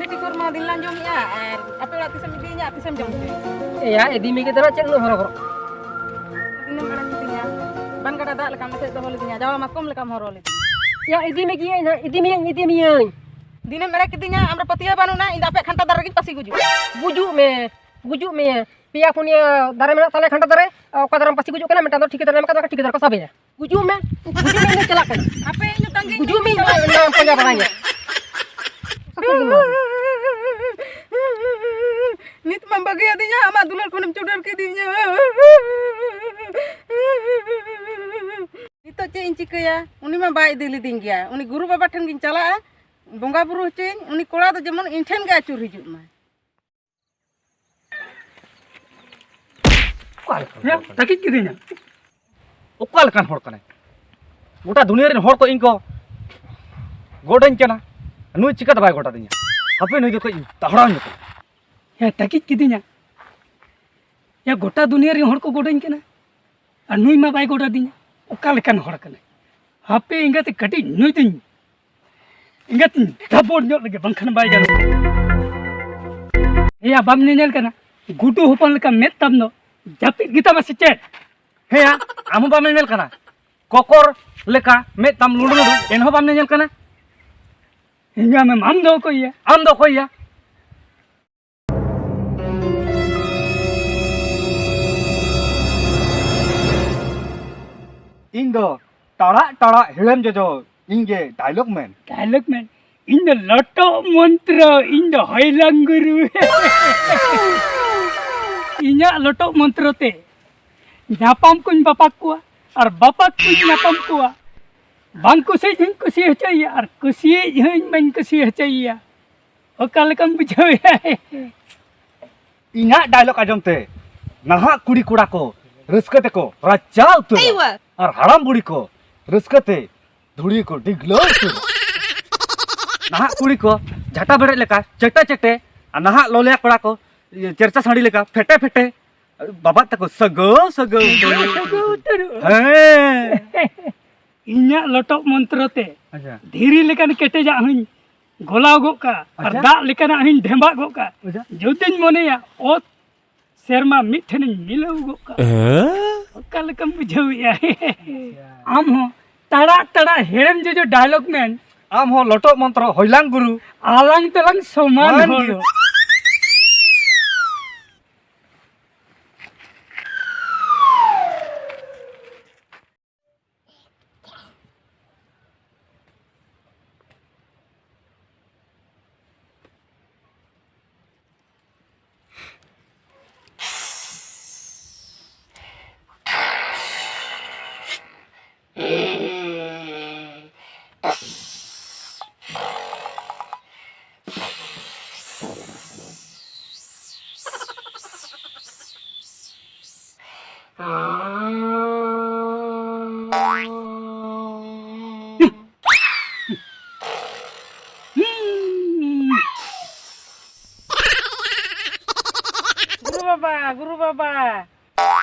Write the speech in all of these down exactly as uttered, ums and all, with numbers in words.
ᱛᱤᱥ ᱦᱚᱲ ᱢᱟ ᱫᱤᱱ ᱞᱟᱝ ᱡᱚᱢᱮᱜᱼᱟ, ᱟᱨ ᱟᱯᱮ ᱚᱲᱟᱜ ᱛᱤᱥᱮᱢ ᱤᱫᱤᱭᱤᱧᱟ, ᱛᱤᱥᱮᱢ ᱡᱚᱢ ᱦᱚᱪᱚᱭᱤᱧᱟ? ᱮᱭᱟ, ᱤᱫᱤ ᱢᱮ ᱜᱤᱫᱽᱨᱟᱹ, ᱪᱮᱫ ᱩᱱᱟᱹᱜ ᱦᱚᱨᱚᱵᱚᱨᱚᱜ? ᱫᱤᱱᱮᱢ ᱮᱲᱮ ᱠᱤᱫᱤᱧᱟ, ᱵᱟᱱ ᱜᱟᱰᱟ ᱫᱟᱜ ᱞᱮᱠᱟᱢ ᱮᱥᱮᱫ ᱫᱚᱦᱚ ᱞᱤᱫᱤᱧᱟ, ᱡᱟᱣᱟ ᱢᱟᱛᱠᱚᱢ ᱞᱮᱠᱟᱢ ᱦᱚᱨᱚ ᱞᱤᱫᱤᱧᱟ᱾ ᱭᱟ, ᱤᱫᱤ ᱢᱮ ᱜᱤᱭᱟᱹᱧ ᱱᱟᱦᱟᱜ, ᱤᱫᱤ ᱢᱮᱭᱟᱹᱧ, ᱤᱫᱤ ᱢᱮᱭᱟᱹᱧ᱾ ᱫᱤᱱᱮᱢ ᱮᱲᱮ ᱠᱤᱫᱤᱧᱟ, ᱟᱢ ᱨᱮ ᱯᱟᱹᱛᱭᱟᱹᱣ ᱵᱟᱹᱱᱩᱜᱼᱟ, ᱤᱧ ᱫᱚ ᱟᱯᱮᱭᱟᱜ ᱠᱷᱟᱱᱴᱟ ᱫᱟᱨᱮ ᱨᱮᱜᱮᱧ ᱯᱟᱹᱥᱤ ᱜᱩᱡᱩᱜᱼᱟ᱾ ᱜᱩᱡᱩᱜ ᱢᱮ, ᱜᱩᱡᱩᱜ ᱢᱮ᱾ ᱯᱮᱭᱟ ᱯᱩᱱᱭᱟᱹ ᱫᱟᱨᱮ ᱢᱮᱱᱟᱜ ᱛᱟᱞᱮ ᱠᱷᱟᱱᱴᱟ ᱫᱟᱨᱮ, ᱚᱠᱟ ᱫᱟᱨᱮᱢ ᱯᱟᱹᱥᱤ ᱜᱩᱡᱩᱜ ᱠᱟᱱᱟ, ᱢᱤᱫᱴᱟᱝ ᱫᱚ ᱴᱷᱤᱠᱟᱹᱫᱟᱨ ᱮᱢ ᱟᱠᱟᱫ, ᱴᱷᱤᱠᱟᱹᱫᱟᱨ ᱠᱚ ᱥᱟᱵᱮᱭᱟ᱾ ᱜᱩᱡᱩᱜ ᱢᱮ, ᱜᱩᱡᱩᱜ ᱢᱮ, ᱤᱧ ᱪᱟᱞᱟᱜ ᱠᱟᱱᱟ᱾ ᱟᱯᱮ ᱤᱧ ᱫᱚ ᱛᱟᱺᱜᱤ ᱜᱩᱡᱩᱜ ᱢᱮ, ᱤᱧ ᱫᱚ ᱯᱟᱸᱡᱟ ᱵᱟᱲᱟᱧᱟ᱾ ᱱᱤᱛ ᱢᱟᱢ ᱵᱟᱹᱜᱤᱭᱟᱫᱤᱧᱟ, ᱟᱢᱟᱜ ᱫᱩᱞᱟᱹᱲ ᱠᱷᱚᱱᱮᱢ ᱪᱩᱰᱟᱹᱨ ᱠᱤᱫᱤᱧᱟ᱾ ᱱᱤᱛᱚᱜ ᱪᱮᱫ ᱤᱧ ᱪᱤᱠᱟᱹᱭᱟ? ᱩᱱᱤ ᱢᱟ ᱵᱟᱭ ᱤᱫᱤ ᱞᱤᱫᱤᱧ ᱜᱮᱭᱟ᱾ ᱩᱱᱤ ᱜᱩᱨᱩ ᱵᱟᱵᱟ ᱴᱷᱮᱱ ᱜᱤᱧ ᱪᱟᱞᱟᱜᱼᱟ, ᱵᱚᱸᱜᱟ ᱵᱩᱨᱩ ᱦᱚᱪᱚᱭᱟᱹᱧ, ᱩᱱᱤ ᱠᱚᱲᱟ ᱫᱚ ᱡᱮᱢᱚᱱ ᱤᱧ ᱴᱷᱮᱱ ᱜᱮ ᱟᱹᱪᱩᱨ ᱦᱤᱡᱩᱜ ᱢᱟ᱾ ᱚᱠᱟ ᱞᱮᱠᱟᱱ ᱦᱮᱸ, ᱦᱚᱲ ᱠᱟᱱᱟᱭ? ᱛᱟᱹᱠᱤᱡ ᱠᱤᱫᱤᱧᱟ᱾ ᱚᱠᱟ ᱞᱮᱠᱟᱱ ᱦᱚᱲ ᱠᱟᱱᱟᱭ? ᱜᱚᱴᱟ ᱫᱩᱱᱤᱭᱟᱹ ᱨᱮᱱ ᱦᱚᱲ ᱠᱚ ᱤᱧ ᱠᱚ ᱜᱚᱰᱟᱹᱧ ᱠᱟᱱᱟ, ᱱᱩᱭ ᱪᱤᱠᱟᱹᱛᱮ ᱵᱟᱭ ᱜᱚᱰ ᱟᱹᱫᱤᱧᱟ? ᱦᱟᱯᱮ, ᱱᱩᱭ ᱫᱚ ᱠᱟᱹᱡ ᱛᱟᱦᱲᱟᱣ ᱧᱚᱜ ᱠᱟᱱᱟ᱾ ᱦᱮᱸ, ᱛᱟᱹᱠᱤᱡ ᱠᱤᱫᱤᱧᱟ᱾ ᱭᱟ, ᱜᱚᱴᱟ ᱫᱩᱱᱤᱭᱟᱹ ᱨᱮᱱ ᱦᱚᱲ ᱠᱚ ᱜᱚᱰᱟᱹᱧ ᱠᱟᱱᱟ, ᱟᱨ ᱱᱩᱭ ᱢᱟ ᱵᱟᱭ ᱜᱚᱰ ᱟᱹᱫᱤᱧᱟ᱾ ᱚᱠᱟ ᱞᱮᱠᱟᱱ ᱦᱚᱲ ᱠᱟᱱᱟᱭ? ᱦᱟᱯᱮ, ᱮᱸᱜᱟᱛᱮ ᱠᱟᱹᱴᱤᱡ ᱱᱩᱭ ᱫᱚᱧ, ᱮᱸᱜᱟᱛᱤᱧ ᱫᱷᱟᱵᱚᱲ ᱧᱚᱜ ᱞᱮᱜᱮ, ᱵᱟᱝᱠᱷᱟᱱ ᱵᱟᱭ ᱜᱟᱱᱚᱜᱼᱟ᱾ ᱮᱭᱟ, ᱵᱟᱢ ᱧᱮᱧᱮᱞ ᱠᱟᱱᱟ? ᱜᱩᱰᱩ ᱦᱚᱯᱚᱱ ᱞᱮᱠᱟ ᱢᱮᱫ ᱛᱟᱢ ᱫᱚ ᱡᱟᱹᱯᱤᱫ ᱜᱮᱛᱟᱢᱟ ᱥᱮ ᱪᱮᱫ? ᱦᱮᱸᱭᱟ, ᱟᱢ ᱦᱚᱸ ᱵᱟᱢ ᱧᱮᱧᱮᱞ ᱠᱟᱱᱟ? ᱠᱚᱠᱚᱨ ᱞᱮᱠᱟ ᱢᱮᱫ ᱛᱟᱢ ᱞᱩᱸᱰᱩ ᱞᱩᱸᱰᱩ, ᱮᱱᱦᱚᱸ ᱵᱟᱢ ᱧᱮᱧᱮᱞ ᱠᱟᱱᱟ? ᱤᱧ ᱟᱢᱮᱢ, ᱟᱢ ᱫᱚ ᱚᱠᱚᱭ ᱭᱟ? ᱟᱢ ᱫᱚ ᱚᱠᱚᱭ ᱭᱟ? ᱤᱧ ᱫᱚ ᱴᱟᱲᱟᱜ ᱴᱟᱲᱟᱜ ᱦᱮᱲᱮᱢ ᱡᱚᱡᱚ, ᱤᱧ ᱜᱮ dialogue man᱾ Dialogue man? ᱤᱧ ᱫᱚ ᱞᱚᱴᱚᱜ ᱢᱚᱱᱛᱨᱚ, ᱤᱧ ᱫᱚ ᱦᱚᱭᱞᱟᱝ ᱜᱩᱨᱩ᱾ ᱤᱧᱟᱹᱜ ᱞᱚᱴᱚᱜ ᱢᱚᱱᱛᱨᱚ ᱛᱮ ᱧᱟᱯᱟᱢ ᱠᱚᱧ ᱵᱟᱯᱟᱠ ᱠᱚᱣᱟ ᱟᱨ ᱵᱟᱯᱟᱠ ᱠᱚᱧ ᱧᱟᱯᱟᱢ ᱠᱚᱣᱟ᱾ ᱵᱟᱝ ᱠᱩᱥᱤᱭᱤᱡ ᱦᱚᱸᱧ ᱠᱩᱥᱤ ᱦᱚᱪᱚᱭᱮᱭᱟ ᱟᱨ ᱠᱩᱥᱤᱭᱤᱡ ᱦᱚᱸᱧ ᱵᱟᱹᱧ ᱠᱩᱥᱤ ᱦᱚᱪᱚᱭᱮᱭᱟ᱾ ᱚᱠᱟ ᱞᱮᱠᱟᱢ ᱵᱩᱡᱷᱟᱹᱣᱮᱭᱟ? ᱤᱧᱟᱹᱜ dialogue ᱟᱸᱡᱚᱢ ᱛᱮ ᱱᱟᱦᱟᱜ ᱠᱩᱲᱤ ᱠᱚᱲᱟ ᱠᱚ ᱨᱟᱹᱥᱠᱟᱹ ᱛᱮᱠᱚ ᱨᱟᱪᱟ ᱩᱛᱟᱹᱨᱟ᱾ ᱟᱭᱳ ᱵᱟ᱾ ᱟᱨ ᱦᱟᱲᱟᱢ ᱵᱩᱲᱦᱤ ᱠᱚ ᱨᱟᱹᱥᱠᱟᱹ ᱛᱮ ᱫᱷᱩᱲᱤ ᱠᱚ ᱰᱤᱜᱽᱞᱟᱹᱣ ᱩᱛᱟᱹᱨᱟ᱾ ᱱᱟᱦᱟᱜ ᱠᱩᱲᱤ ᱠᱚ ᱡᱷᱟᱴᱟ ᱵᱮᱨᱮᱫ ᱞᱮᱠᱟ ᱪᱮᱴᱮ ᱪᱮᱴᱮ, ᱟᱨ ᱱᱟᱦᱟᱜ ᱞᱚᱞᱚᱭᱟ ᱠᱚᱲᱟ ᱠᱚ, ᱤᱭᱟᱹ, ᱪᱮᱨᱪᱟ ᱥᱟᱺᱰᱤ ᱞᱮᱠᱟ ᱯᱷᱮᱴᱮ ᱯᱷᱮᱴᱮ᱾ ᱵᱟᱵᱟ ᱛᱟᱠᱚ ᱥᱟᱹᱜᱟᱹᱣ ᱥᱟᱹᱜᱟᱹᱣ ᱩᱛᱟᱹᱨᱟ᱾ ᱥᱟᱹᱜᱟᱹᱣ ᱩᱛᱟᱹᱨᱚᱜᱼᱟ᱾ ᱦᱮᱸ᱾ ᱤᱧᱟᱹᱜ ᱞᱚᱴᱚᱜ ᱢᱚᱱᱛᱨᱚ ᱛᱮ ᱟᱪᱪᱷᱟ᱾ ᱫᱷᱤᱨᱤ ᱞᱮᱠᱟᱱ ᱠᱮᱴᱮᱡᱟᱜ ᱦᱚᱸᱧ ᱜᱚᱞᱟᱣ ᱜᱚᱫ ᱠᱟᱜᱼᱟ ᱟᱨ ᱟᱪᱪᱷᱟ᱾ ᱫᱟᱜ ᱞᱮᱠᱟᱱᱟᱜ ᱦᱚᱧ ᱰᱷᱮᱢᱵᱟᱜ ᱜᱚᱫ ᱠᱟᱜᱼᱟ᱾ ᱟᱪᱪᱷᱟ᱾ ᱡᱩᱫᱤᱧ ᱢᱚᱱᱮᱭᱟ ᱚᱛ ᱥᱮᱨᱢᱟ ᱢᱤᱫ ᱴᱷᱮᱱᱤᱧ ᱢᱤᱞᱟᱹᱣ ᱜᱚᱫ ᱠᱟᱜᱼᱟ᱾ ᱚᱠᱟ ᱞᱮᱠᱟᱢ ᱵᱩᱡᱷᱟᱹᱣᱮᱫᱼᱟ? ᱟᱢ ᱦᱚᱸ ᱛᱟᱲᱟᱜ ᱛᱟᱲᱟᱜ ᱦᱮᱲᱮᱢ ᱡᱚᱡᱚ ᱰᱟᱭᱞᱚᱜ ᱢᱮᱱ᱾ ᱟᱢ ᱦᱚᱸ ᱞᱚᱴᱚᱜ ᱢᱚᱱᱛᱨᱚ ᱦᱚᱭᱞᱟᱝ ᱜᱩᱨᱩ᱾ ᱟᱞᱟᱝ ᱛᱮᱞᱟᱝ ᱥᱚᱢᱟᱱ ᱢᱟᱱ ᱦᱚᱲ᱾ ᱜᱮ᱾ ᱜᱩᱨᱩ ᱵᱟᱵᱟ, ᱜᱩᱨᱩ ᱵᱟᱵᱟ,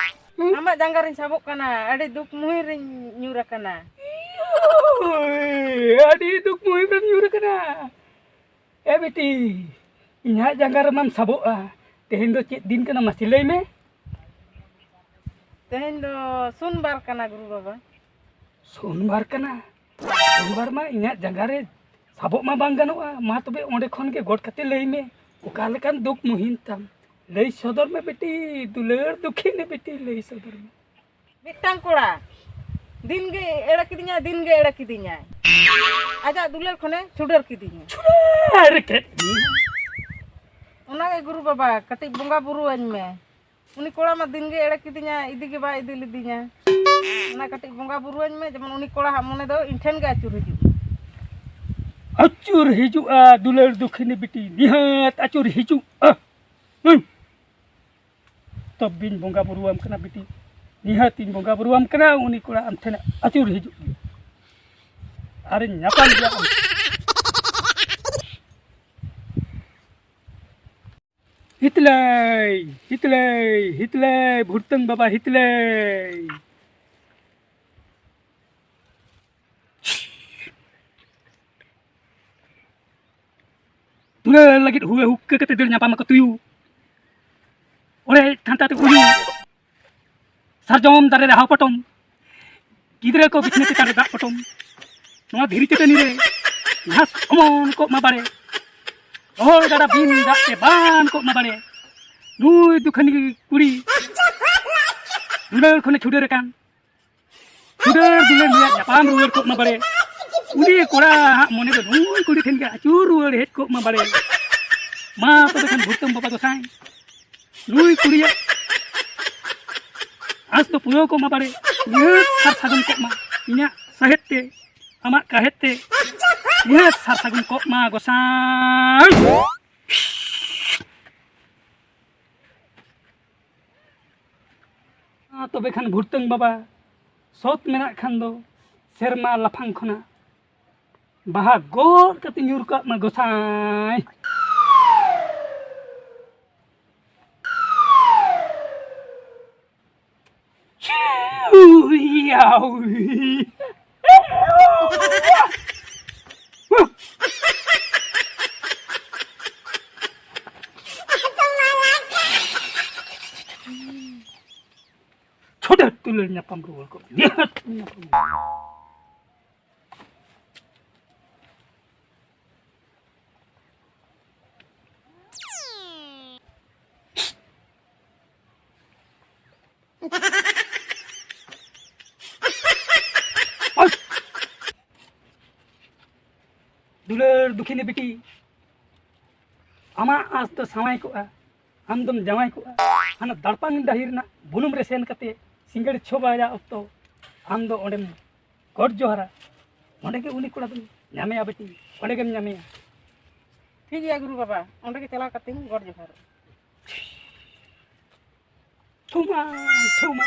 ᱟᱢᱟᱜ ᱡᱟᱸᱜᱟ ᱨᱤᱧ ᱥᱟᱵᱚᱜ ᱠᱟᱱᱟ, ᱟᱹᱰᱤ ᱫᱩᱠ ᱢᱩᱦᱤᱢ ᱨᱤᱧ ᱧᱩᱨ ᱟᱠᱟᱱᱟ᱾ ᱟᱹᱰᱤ ᱫᱩᱠ ᱢᱩᱦᱤᱢ ᱨᱮᱢ ᱧᱩᱨ ᱟᱠᱟᱱᱟ᱾ ᱮ ᱵᱤᱴᱤ, ᱤᱧᱟᱹᱜ ᱡᱟᱸᱜᱟ ᱨᱮᱢᱟᱢ ᱥᱟᱵᱚᱜᱼᱟ᱾ ᱛᱮᱦᱮᱧ ᱫᱚ ᱪᱮᱫ ᱫᱤᱱ ᱠᱟᱱᱟ ᱢᱟᱥᱮ ᱞᱟᱹᱭ ᱢᱮ? ᱛᱮᱦᱮᱧ ᱫᱚ ᱥᱩᱱᱵᱟᱨ ᱠᱟᱱᱟ ᱜᱩᱨᱩ ᱵᱟᱵᱟ᱾ ᱥᱩᱱᱵᱟᱨ ᱠᱟᱱᱟ? ᱥᱩᱱᱵᱟᱨ ᱢᱟ ᱤᱧᱟᱹᱜ ᱡᱟᱸᱜᱟ ᱨᱮ ᱥᱟᱵᱚᱜ ᱢᱟ ᱵᱟᱝ ᱜᱟᱱᱚᱜᱼᱟ᱾ ᱢᱟ ᱛᱚᱵᱮ ᱚᱸᱰᱮ ᱠᱷᱚᱱ ᱜᱮ ᱜᱚᱰ ᱠᱟᱛᱮ ᱞᱟᱹᱭ ᱢᱮ, ᱚᱠᱟ ᱞᱮᱠᱟᱱ ᱫᱩᱠ ᱢᱩᱦᱤᱢ ᱛᱟᱢ? ᱞᱟᱹᱭ ᱥᱚᱫᱚᱨ ᱢᱮ ᱵᱤᱴᱤ, ᱫᱩᱞᱟᱹᱲ ᱫᱩᱠᱷᱤᱱᱤ ᱵᱤᱴᱤ, ᱞᱟᱹᱭ ᱥᱚᱫᱚᱨ ᱢᱮ᱾ ᱢᱤᱫᱴᱟᱝ ᱠᱚᱲᱟ ᱫᱤᱱ ᱜᱮ ᱮᱲᱮ ᱠᱤᱫᱤᱧᱟᱭ, ᱫᱤᱱ ᱜᱮ ᱮᱲᱮ ᱠᱤᱫᱤᱧᱟᱭ᱾ ᱟᱡᱟᱜ ᱫᱩᱞᱟᱹᱲ ᱠᱷᱚᱱᱮ ᱪᱷᱩᱰᱟᱹᱨ ᱠᱤᱫᱤᱧᱟ᱾ ᱪᱷᱩᱰᱟᱹᱨ ᱠᱮᱫ ᱢᱮᱭᱟ᱾ ᱚᱱᱟᱜᱮ ᱜᱩᱨᱩ ᱵᱟᱵᱟ, ᱠᱟᱹᱴᱤᱡ ᱵᱚᱸᱜᱟ ᱵᱩᱨᱩᱣᱟᱹᱧ ᱢᱮ᱾ ᱩᱱᱤ ᱠᱚᱲᱟ ᱢᱟ ᱫᱤᱱ ᱜᱮ ᱮᱲᱮ ᱠᱤᱫᱤᱧᱟ, ᱤᱫᱤ ᱜᱮ ᱵᱟᱭ ᱤᱫᱤ ᱞᱤᱫᱤᱧᱟ᱾ ᱚᱱᱟ ᱠᱟᱹᱴᱤᱡ ᱵᱚᱸᱜᱟ ᱵᱩᱨᱩᱣᱟᱹᱧ ᱢᱮ, ᱡᱮᱢᱚᱱ ᱩᱱᱤ ᱠᱚᱲᱟ ᱦᱟᱜ ᱢᱚᱱᱮ ᱫᱚ ᱤᱧ ᱴᱷᱮᱱ ᱜᱮ ᱟᱹᱪᱩᱨ ᱦᱤᱡᱩᱜ᱾ ᱟᱹᱪᱩᱨ ᱦᱤᱡᱩᱜᱼᱟ ᱫᱩᱞᱟᱹᱲ ᱫᱩᱠᱷᱤᱱᱤ ᱵᱤᱴᱤ, ᱱᱤᱦᱟᱹᱛ ᱟᱹᱪᱩᱨ ᱦᱤᱡᱩᱜᱼᱟ᱾ ᱦᱩᱸ᱾ ᱛᱚᱵᱮᱧ ᱵᱚᱸᱜᱟ ᱵᱩᱨᱩᱣᱟᱢ ᱠᱟᱱᱟ ᱵᱤᱴᱤ, ᱱᱤᱦᱟᱹᱛᱤᱧ ᱵᱚᱸᱜᱟ ᱵᱩᱨᱩᱣᱟᱢ ᱠᱟᱱᱟ, ᱩᱱᱤ ᱠᱚᱲᱟ ᱟᱢ ᱴᱷᱮᱱ ᱟᱹᱪᱩᱨ ᱦᱤᱡᱩᱜ ᱜᱮᱭᱟ᱾ ᱟᱨᱤᱧ ᱧᱟᱯᱟᱢ ᱜᱮᱭᱟ ᱟᱢ ᱴᱷᱮᱱ᱾ ᱦᱤᱛᱞᱟᱹᱭ, ᱦᱤᱛᱞᱟᱹᱭ, ᱦᱤᱛᱞᱟᱹᱭ, ᱵᱷᱩᱨᱛᱟᱹᱝ ᱵᱟᱵᱟ ᱦᱤᱛᱞᱟᱹᱭ᱾ ᱫᱩᱞᱟᱹᱲ ᱞᱟᱹᱜᱤᱫ ᱦᱩᱣᱟᱹ ᱦᱩᱠᱠᱟᱹ ᱠᱟᱛᱮ ᱫᱟᱹᱲ ᱧᱟᱯᱟᱢ ᱟᱠᱚ ᱛᱩᱭᱩ᱾ ᱚᱲᱮᱡ ᱴᱷᱟᱱᱴᱟ ᱛᱮ ᱩᱭᱩ᱾ ᱥᱟᱨᱡᱚᱢ ᱫᱟᱨᱮ ᱨᱮ ᱦᱟᱣ ᱯᱚᱴᱚᱢ᱾ ᱜᱤᱫᱽᱨᱟᱹ ᱠᱚ ᱵᱤᱪᱷᱱᱟᱹ ᱪᱮᱛᱟᱱ ᱨᱮ ᱫᱟᱜ ᱯᱚᱴᱚᱢ᱾ ᱱᱚᱣᱟ ᱫᱷᱤᱨᱤ ᱪᱟᱹᱴᱟᱹᱱᱤ ᱨᱮ ᱜᱷᱟᱥ ᱚᱢᱚᱱ ᱠᱚᱜ ᱢᱟ ᱵᱟᱲᱮ᱾ ᱨᱚᱦᱚᱲ ᱜᱟᱰᱟ ᱵᱤᱱ ᱫᱟᱜ ᱛᱮ ᱵᱟᱱ ᱠᱚᱜ ᱢᱟ ᱵᱟᱲᱮ᱾ ᱱᱩᱭ ᱫᱩᱠᱷᱟᱹᱱᱤ ᱠᱩᱲᱤ ᱫᱩᱞᱟᱹᱲ ᱠᱷᱚᱱᱮ ᱪᱷᱩᱰᱟᱹᱨ ᱟᱠᱟᱱ᱾ ᱫᱩᱞᱟᱹᱲ ᱫᱩᱞᱟᱹᱲ ᱱᱩᱭᱟᱜ ᱧᱟᱯᱟᱢ ᱨᱩᱣᱟᱹᱲ ᱠᱚᱜ ᱢᱟ ᱵᱟᱲᱮ᱾ ᱩᱱᱤ ᱠᱚᱲᱟ ᱦᱟᱸᱜ ᱢᱚᱱᱮ ᱫᱚ ᱱᱩᱭ ᱠᱩᱲᱤ ᱴᱷᱮᱱ ᱜᱮ ᱟᱹᱪᱩᱨ ᱨᱩᱣᱟᱹᱲ ᱦᱮᱡ ᱠᱚᱜ ᱢᱟ ᱵᱟᱲᱮ᱾ ᱢᱟ ᱛᱚᱵᱮ ᱠᱷᱟᱱ ᱵᱷᱩᱨᱛᱟᱹᱢ ᱵᱟᱵᱟ ᱜᱚᱸᱥᱟᱭ, ᱱᱩᱭ ᱠᱩᱲᱤᱭᱟᱜ ᱟᱸᱥ ᱫᱚ ᱯᱩᱨᱟᱹᱣ ᱠᱚᱜ ᱢᱟ ᱵᱟᱲᱮ᱾ ᱱᱤᱦᱟᱹᱛ ᱥᱟᱨ ᱥᱟᱹᱜᱩᱱ ᱠᱚᱜ ᱢᱟ ᱤᱧᱟᱹᱜ ᱥᱟᱦᱮᱫ ᱛᱮ, ᱟᱢᱟᱜ ᱠᱟᱦᱮᱫ ᱛᱮ᱾ ᱱᱤᱦᱟᱹᱛ ᱥᱟᱨ ᱥᱟᱹᱜᱩᱱ ᱠᱚᱜ ᱢᱟ ᱜᱚᱸᱥᱟᱭ᱾ ᱢᱟ ᱛᱚᱵᱮ ᱠᱷᱟᱱ ᱵᱷᱩᱨᱛᱟᱹᱝ ᱵᱟᱵᱟ, ᱥᱚᱛ ᱢᱮᱱᱟᱜ ᱠᱷᱟᱱ ᱫᱚ ᱥᱮᱨᱢᱟ ᱞᱟᱯᱷᱟᱝ ᱠᱷᱚᱱᱟᱜ ᱵᱟᱦᱟ ᱜᱚᱫ ᱠᱟᱛᱮ ᱧᱩᱨ ᱠᱟᱜ ᱢᱟ ᱜᱚᱸᱥᱟᱭ᱾ ᱪᱷᱩᱰᱟᱹᱨ ᱫᱩᱞᱟᱹᱲ ᱧᱟᱯᱟᱢ ᱨᱩᱣᱟᱹᱲ ᱠᱚᱜ ᱢᱮ᱾ ᱫᱩᱞᱟᱹᱲ ᱫᱩᱠᱷᱤᱱᱤ ᱵᱤᱴᱤ, ᱟᱢᱟᱜ ᱟᱸᱥ ᱫᱚ ᱥᱟᱶᱟᱭ ᱠᱚᱜᱼᱟ, ᱟᱢ ᱫᱚᱢ ᱡᱟᱶᱟᱭ ᱠᱚᱜᱼᱟ᱾ ᱦᱟᱱᱟ ᱫᱟᱲᱯᱟᱝ ᱰᱟᱹᱦᱤ ᱨᱮᱱᱟᱜ ᱵᱩᱱᱩᱢ ᱨᱮ ᱥᱮᱱ ᱠᱟᱛᱮ ᱥᱤᱸᱜᱟᱹᱲ ᱪᱷᱚ ᱵᱟᱡᱟ ᱚᱠᱛᱚ ᱟᱢ ᱫᱚ ᱚᱸᱰᱮᱢ ᱜᱚᱰ ᱡᱚᱦᱟᱨᱟ᱾ ᱚᱸᱰᱮ ᱜᱮ ᱩᱱᱤ ᱠᱚᱲᱟ ᱫᱚᱢ ᱧᱟᱢᱮᱭᱟ ᱵᱤᱴᱤ, ᱚᱸᱰᱮ ᱜᱮᱢ ᱧᱟᱢᱮᱭᱟ᱾ ᱴᱷᱤᱠ ᱜᱮᱭᱟ ᱜᱩᱨᱩ ᱵᱟᱵᱟ, ᱚᱸᱰᱮ ᱜᱮ ᱪᱟᱞᱟᱣ ᱠᱟᱛᱮᱧ ᱜᱚᱰ ᱡᱚᱦᱟᱨᱚᱜᱼᱟ᱾ ᱛᱷᱩᱢᱟ, ᱛᱷᱩᱢᱟ᱾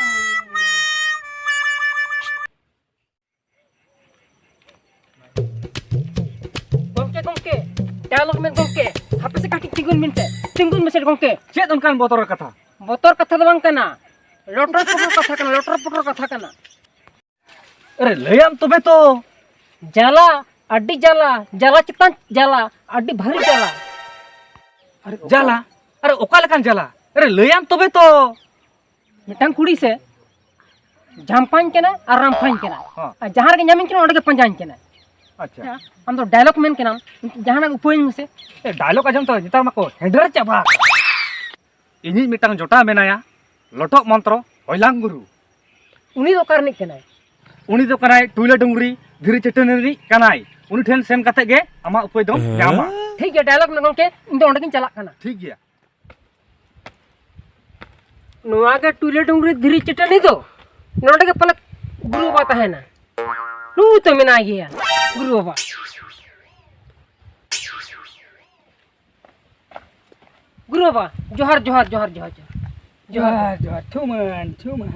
ᱜᱚᱢᱠᱮ, ᱜᱚᱢᱠᱮ, ᱰᱟᱭᱞᱚᱜ ᱢᱮᱱ ᱜᱚᱢᱠᱮ, ᱦᱟᱯᱮ ᱥᱮ ᱠᱟᱹᱴᱤᱡ ᱛᱤᱸᱜᱩᱱ ᱢᱮᱱᱛᱮ, ᱛᱤᱸᱜᱩᱱ ᱢᱮᱥᱮ ᱜᱚᱢᱠᱮ᱾ ᱪᱮᱫ ᱚᱱᱠᱟᱱ ᱵᱚᱛᱚᱨ ᱠᱟᱛᱷᱟ? ᱵᱚᱛᱚᱨ ᱠᱟᱛᱷᱟ ᱫᱚ ᱵᱟᱝ ᱠᱟᱱᱟ, ᱞᱚᱴᱚᱨ ᱯᱚᱴᱚᱨ ᱠᱟᱛᱷᱟ ᱠᱟᱱᱟ, ᱞᱚᱴᱚᱨ ᱯᱚᱴᱚᱨ ᱠᱟᱛᱷᱟ ᱠᱟᱱᱟ᱾ ᱟᱨᱮ, ᱞᱟᱹᱭᱟᱢ ᱛᱚᱵᱮ ᱛᱚ᱾ ᱡᱟᱞᱟ, ᱟᱹᱰᱤ ᱡᱟᱞᱟ, ᱡᱟᱞᱟ ᱪᱮᱛᱟᱱ ᱡᱟᱞᱟ, ᱟᱹᱰᱤ ᱵᱷᱟᱹᱨᱤ ᱡᱟᱞᱟ᱾ ᱟᱨᱮ ᱚᱠᱟ- ᱡᱟᱞᱟ? ᱟᱨᱮ ᱚᱠᱟ ᱞᱮᱠᱟᱱ ᱡᱟᱞᱟ? ᱟᱨᱮ ᱞᱟᱹᱭᱟᱢ ᱛᱚᱵᱮ ᱛᱚ᱾ ᱢᱤᱫᱴᱟᱝ ᱠᱩᱲᱤ ᱥᱮ ᱡᱷᱟᱢᱯᱟᱧ ᱠᱟᱱᱟ ᱟᱨ ᱨᱟᱢᱯᱷᱟᱧ ᱠᱟᱱᱟ᱾ ᱦᱚᱸ᱾ ᱟᱨ ᱡᱟᱦᱟᱸ ᱨᱮᱜᱮ ᱧᱟᱢᱤᱧ ᱠᱟᱱᱟ, ᱚᱸᱰᱮ ᱜᱮ ᱯᱟᱸᱡᱟᱧ ᱠᱟᱱᱟ᱾ ᱟᱪᱪᱷᱟ᱾ ᱟᱢ ᱫᱚ ᱰᱟᱭᱞᱚᱜ ᱢᱮᱱ ᱠᱟᱱᱟᱢ, ᱡᱟᱦᱟᱱᱟᱜ ᱩᱯᱟᱹᱭᱟᱹᱧ ᱢᱮᱥᱮ᱾ ᱮ, ᱰᱟᱭᱞᱚᱜ ᱟᱸᱡᱚᱢ ᱛᱚ ᱱᱮᱛᱟᱨ ᱢᱟᱠᱚ ᱦᱮᱸᱰᱮᱨ ᱪᱟᱵᱟ᱾ ᱤᱧᱤᱡ ᱢᱤᱫᱴᱟᱝ ᱡᱚᱴᱟ ᱢᱮᱱᱟᱭᱟ, ᱞᱚᱴᱚᱜ ᱢᱚᱱᱛᱨᱚ ᱦᱚᱭᱞᱟᱝ ᱜᱩᱨᱩ᱾ ᱩᱱᱤ ᱫᱚ ᱚᱠᱟ ᱨᱤᱱᱤᱡ ᱠᱟᱱᱟᱭ? ᱩᱱᱤ ᱫᱚ ᱠᱟᱱᱟᱭ ᱴᱩᱭᱞᱟᱹ ᱰᱩᱝᱨᱤ ᱫᱷᱤᱨᱤ ᱪᱟᱹᱴᱟᱹᱱᱤ ᱨᱤᱱᱤᱡ ᱠᱟᱱᱟᱭ᱾ ᱩᱱᱤ ᱴᱷᱮᱱ ᱥᱮᱱ ᱠᱟᱛᱮ ᱜᱮ ᱟᱢᱟᱜ ᱩᱯᱟᱹᱭ ᱫᱚᱢ ᱧᱟᱢᱟ᱾ ᱴᱷᱤᱠ ᱜᱮᱭᱟ, ᱰᱟᱭᱞᱚᱜ ᱢᱮ ᱜᱚᱢᱠᱮ, ᱤᱧ ᱫᱚ ᱚᱸᱰᱮ ᱜᱤᱧ ᱪᱟᱞᱟᱜ ᱠᱟᱱᱟ᱾ ᱴᱷᱤᱠ ᱜᱮᱭᱟ᱾ ᱱᱚᱣᱟ ᱜᱮ ᱴᱩᱭᱞᱟᱹ ᱰᱩᱝᱨᱤ ᱫᱷᱤᱨᱤ ᱪᱟᱹᱴᱟᱹᱱᱤ ᱫᱚ᱾ ᱱᱚᱰᱮ ᱜᱮ ᱯᱟᱞᱮ ᱜᱩᱨᱩ ᱵᱟᱵᱟ ᱛᱟᱦᱮᱱᱟ᱾ ᱱᱩᱭ ᱛᱚ ᱢᱮᱱᱟᱭ ᱜᱮᱭᱟ, ᱜᱩᱨᱩ ᱵᱟᱵᱟ᱾ ᱜᱩᱨᱩ ᱵᱟᱵᱟ, ᱡᱚᱦᱟᱨ, ᱡᱚᱦᱟᱨ, ᱡᱚᱦᱟᱨ, ᱡᱚᱦᱟᱨ, ᱡᱚᱦᱟᱨ᱾ ᱡᱚᱦᱟᱨ, ᱡᱚᱦᱟᱨ, ᱛᱷᱩᱢᱟᱱ, ᱛᱷᱩᱢᱟᱱ᱾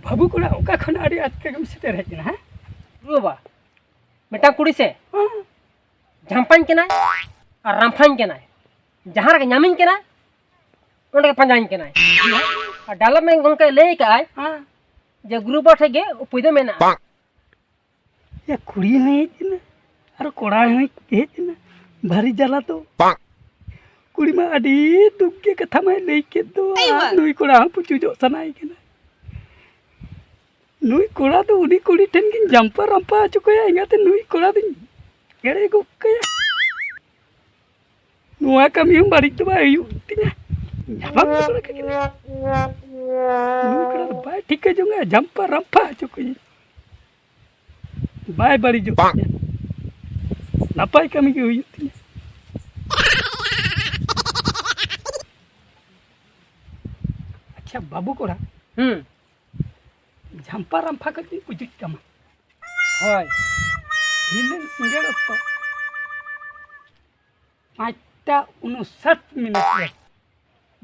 ᱵᱟᱹᱵᱩ ᱠᱚᱲᱟ, ᱚᱠᱟ ᱠᱷᱚᱱ ᱟᱹᱰᱤ ᱟᱪᱠᱟ ᱜᱮᱢ ᱥᱮᱴᱮᱨ ᱦᱮᱡ ᱮᱱᱟ, ᱦᱮᱸ? ᱜᱩᱨᱩ ᱵᱟᱵᱟ, ᱢᱤᱫᱴᱟᱝ ᱠᱩᱲᱤ ᱥᱮ ᱦᱮᱸ᱾ ᱡᱷᱟᱢᱯᱟᱧ ᱠᱟᱱᱟᱭ ᱟᱨ ᱨᱟᱢᱯᱷᱟᱧ ᱠᱟᱱᱟᱭ᱾ ᱡᱟᱦᱟᱸ ᱨᱮᱜᱮ ᱧᱟᱢᱤᱧ ᱠᱟᱱᱟᱭ, ᱚᱸᱰᱮ ᱜᱮ ᱯᱟᱸᱡᱟᱧ ᱠᱟᱱᱟᱭ᱾ ᱟᱨ ᱰᱟᱭᱞᱚᱜ ᱢᱮᱱ ᱜᱚᱢᱠᱮ ᱞᱟᱹᱭ ᱠᱟᱜᱼᱟᱭ ᱦᱮᱸ᱾ ᱡᱮ ᱜᱩᱨᱩ ᱵᱟᱵᱟ ᱴᱷᱮᱡ ᱜᱮ ᱩᱯᱟᱹᱭ ᱫᱚ ᱢᱮᱱᱟᱜᱼᱟ᱾ ᱭᱟ, ᱠᱩᱲᱤ ᱦᱚᱸᱭ ᱦᱮᱡ ᱮᱱᱟ ᱟᱨ ᱠᱚᱲᱟ ᱦᱚᱸᱭ ᱦᱮᱡ ᱮᱱᱟ᱾ ᱵᱷᱟᱹᱨᱤ ᱡᱟᱞᱟ ᱛᱚ᱾ ᱠᱩᱲᱤ ᱢᱟ ᱟᱹᱰᱤ ᱫᱩᱠ ᱜᱮ ᱠᱟᱛᱷᱟ ᱢᱟᱭ ᱞᱟᱹᱭ ᱠᱮᱫ ᱫᱚ, ᱟᱨ ᱱᱩᱭ ᱠᱚᱲᱟ ᱦᱚᱸ ᱯᱩᱪᱩᱡᱚᱜ ᱥᱟᱱᱟᱭᱮ ᱠᱟᱱᱟ᱾ ᱱᱩᱭ ᱠᱚᱲᱟ ᱫᱚ ᱩᱱᱤ ᱠᱩᱲᱤ ᱴᱷᱮᱱ ᱜᱤᱧ ᱡᱟᱢᱯᱟ ᱨᱟᱢᱯᱟ ᱦᱚᱪᱚ ᱠᱟᱭᱟ, ᱮᱸᱜᱟᱛᱮ ᱱᱩᱭ ᱠᱚᱲᱟ ᱫᱚᱧ ᱮᱲᱮ ᱜᱚᱫ ᱠᱟᱭᱟ᱾ ᱱᱚᱣᱟ ᱠᱟᱹᱢᱤ ᱦᱚᱸ ᱵᱟᱹᱲᱤᱡ ᱫᱚ ᱵᱟᱭ ᱦᱩᱭᱩᱜ ᱛᱤᱧᱟ᱾ ᱧᱟᱯᱟᱢ ᱫᱚ ᱵᱟᱲᱟ ᱠᱟᱜ ᱠᱟᱱᱟ᱾ ᱱᱩᱭ ᱠᱚᱲᱟ ᱫᱚ ᱵᱟᱭ ᱴᱷᱤᱠᱟᱹ ᱡᱚᱝᱟ, ᱡᱟᱢᱯᱟ ᱨᱟᱢᱯᱟ ᱦᱚᱪᱚ ᱠᱟᱹᱧᱟᱹᱧ᱾ ᱵᱟᱭ ᱵᱟᱹᱲᱤᱡᱚᱜ ᱛᱤᱧᱟ᱾ ᱱᱟᱯᱟᱭ ᱠᱟᱹᱢᱤ ᱜᱮ ᱦᱩᱭᱩᱜ ᱛᱤᱧᱟ᱾ ᱟᱪᱪᱷᱟ ᱵᱟᱹᱵᱩ ᱠᱚᱲᱟ, ᱦᱩᱸ᱾ ᱡᱷᱟᱢᱯᱟ ᱨᱟᱢᱯᱷᱟ ᱠᱟᱹᱡ ᱤᱧ ᱯᱩᱡᱩᱡ ᱠᱟᱢᱟ᱾ ᱦᱳᱭ᱾ ᱫᱷᱤᱱᱟᱹᱝ ᱥᱤᱸᱜᱟᱹᱲ ᱚᱠᱛᱚ ᱯᱟᱸᱪᱴᱟ ᱩᱱᱩᱥᱟᱴ ᱢᱤᱱᱤᱴ ᱨᱮ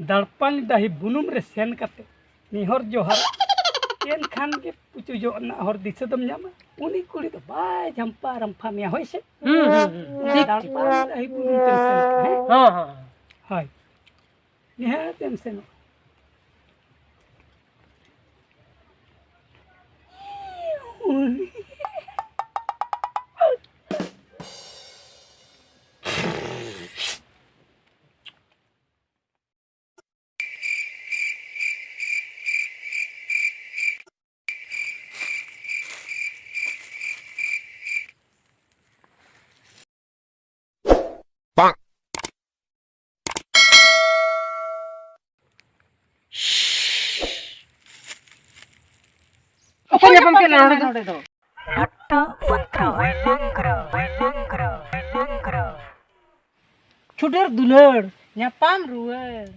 ᱫᱟᱲᱯᱟᱱᱤ ᱰᱟᱹᱦᱤ ᱵᱩᱱᱩᱢ ᱨᱮ ᱥᱮᱱ ᱠᱟᱛᱮ ᱱᱮᱦᱚᱨ ᱡᱚᱦᱟᱨ, ᱮᱱᱠᱷᱟᱱ ᱜᱮ ᱯᱩᱪᱩᱡᱚᱜ ᱨᱮᱱᱟᱜ ᱦᱚᱨ ᱫᱤᱥᱟᱹ ᱫᱚᱢ ᱧᱟᱢᱟ᱾ ᱩᱱᱤ ᱠᱩᱲᱤ ᱫᱚ ᱵᱟᱭ ᱡᱷᱟᱢᱯᱟ ᱨᱟᱢᱯᱷᱟ ᱢᱮᱭᱟ, ᱦᱳᱭ ᱥᱮ? ᱦᱩᱸ, ᱦᱩᱸ, ᱦᱩᱸ᱾ ᱴᱷᱤᱠ, ᱴᱷᱤᱠ᱾ ᱫᱟᱲᱯᱟᱱᱤ ᱰᱟᱹᱦᱤ ᱵᱩᱱᱩᱢ ᱛᱮᱢ ᱥᱮᱱ ᱠᱟᱱᱟ, ᱦᱮᱸ? ᱦᱚᱸ, ᱦᱚᱸ, ᱦᱚᱸ᱾ ᱦᱳᱭ᱾ ᱱᱤᱦᱟᱹᱛ ᱮᱢ ᱥᱮᱱᱚᱜᱼᱟ᱾ ᱩᱱᱤ ᱠᱚ ᱧᱟᱯᱟᱢ ᱠᱮᱫ ᱞᱮᱭᱟ ᱱᱚᱰᱮ ᱫᱚ᱾ ᱞᱚᱴᱚ ᱯᱚᱱᱛᱨᱚ ᱦᱚᱭᱞᱟᱝ ᱠᱨᱚ, ᱦᱚᱭᱞᱟᱝ ᱠᱨᱚ, ᱦᱚᱭᱞᱟᱝ ᱠᱨᱚ᱾ ᱪᱷᱩᱰᱟᱹᱨ ᱫᱩᱞᱟᱹᱲ ᱧᱟᱯᱟᱢ ᱨᱩᱣᱟᱹᱲ᱾